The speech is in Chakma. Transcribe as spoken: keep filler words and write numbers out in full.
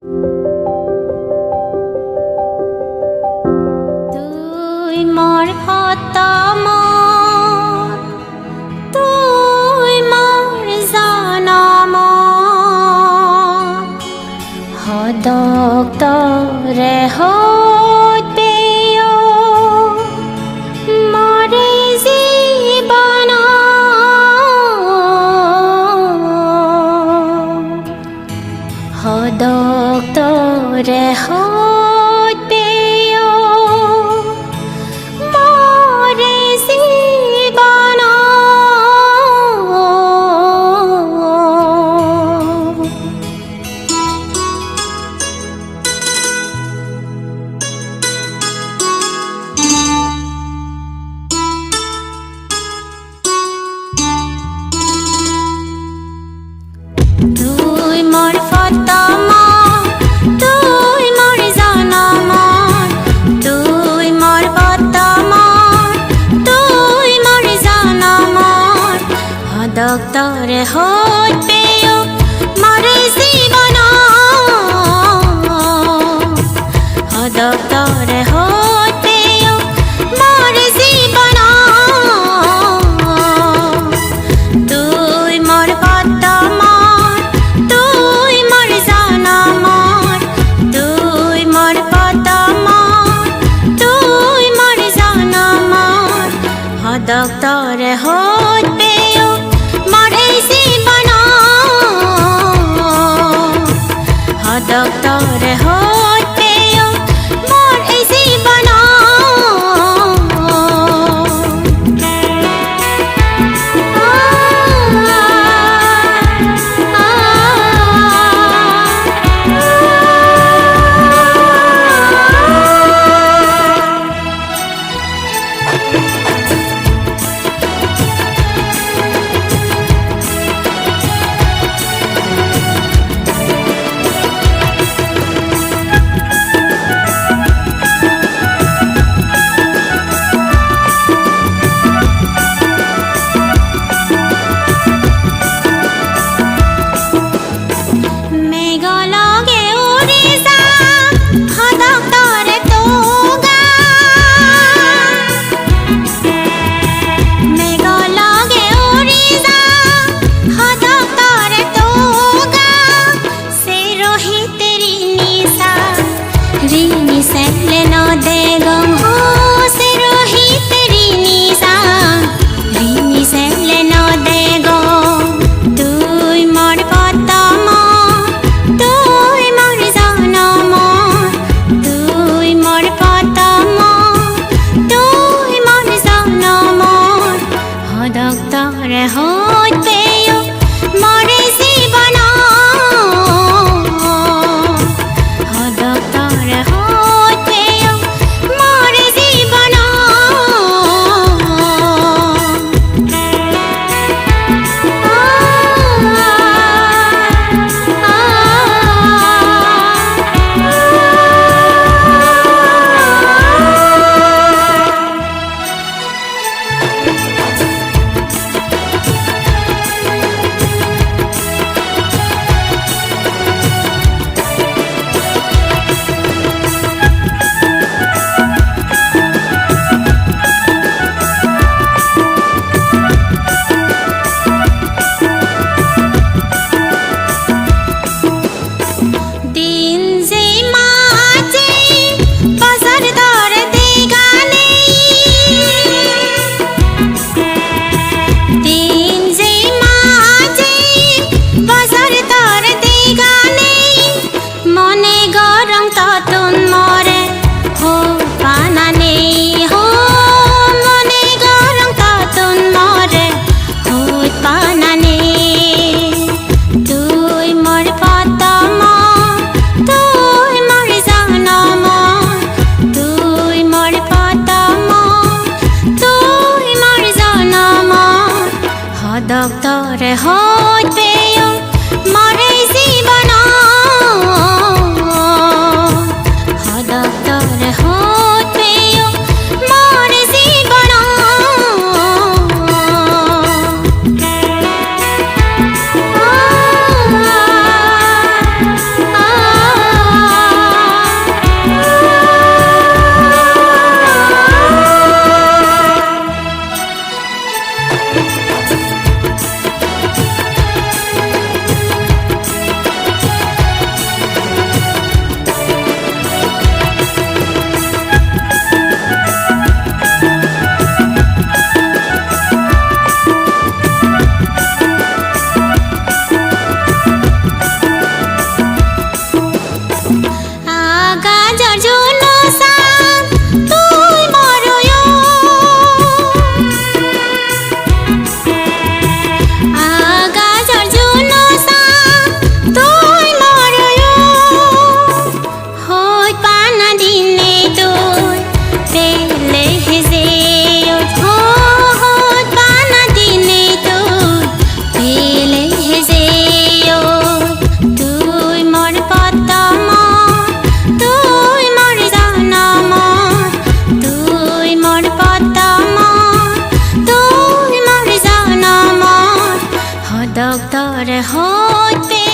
Tui mor pottamor, tui mor janamor, hodok tore hoj peyo mor ei jibonot. Hodok tore hoj peyo mor ei jibonot. Tui mor pottamor, tui mor janamor, tui mor pottamor, tui mor janamor, hodok tore hoj peyo mor ei jibonot. Hodok tore hoj peyo mor ei jibonot. Tui mor pottamor, tui mor janamor, tui mor pottamor, tui mor janamor. Hodok tore hoj peyo mor ei jibonot. Hodok tore hoj peyo mor ei jibonot. Tore hoite